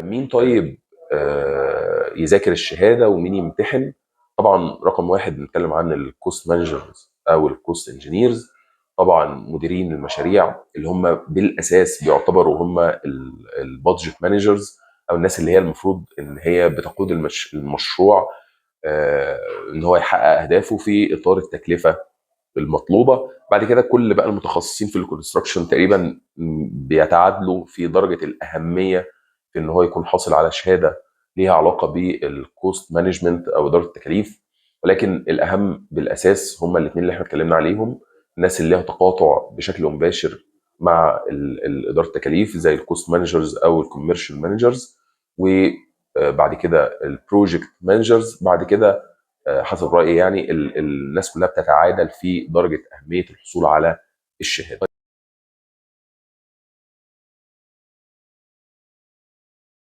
مين طيب يذاكر الشهادة ومين يمتحن؟ طبعا رقم واحد بنتكلم عن ال cost managers او ال cost engineers، طبعا مديرين المشاريع اللي هم بالاساس بيعتبروا هم ال budget managers، او الناس اللي هي المفروض ان هي بتقود المشروع ان هو يحقق اهدافه في اطار التكلفة المطلوبه. بعد كده كل بقى المتخصصين في ال construction تقريبا بيتعادلوا في درجه الاهمية في ان هو يكون حاصل على شهادة ليها علاقة بال cost management او ادارة التكاليف، ولكن الاهم بالاساس هم الاثنين اللي احنا اتكلمنا عليهم، الناس اللي ليها تقاطع بشكل مباشر مع ادارة التكاليف زي ال cost managers او ال commercial managers، وبعد كده ال project managers. بعد كده حسب رايي يعني الناس كلها بتتعادل في درجه اهمية الحصول على الشهاده.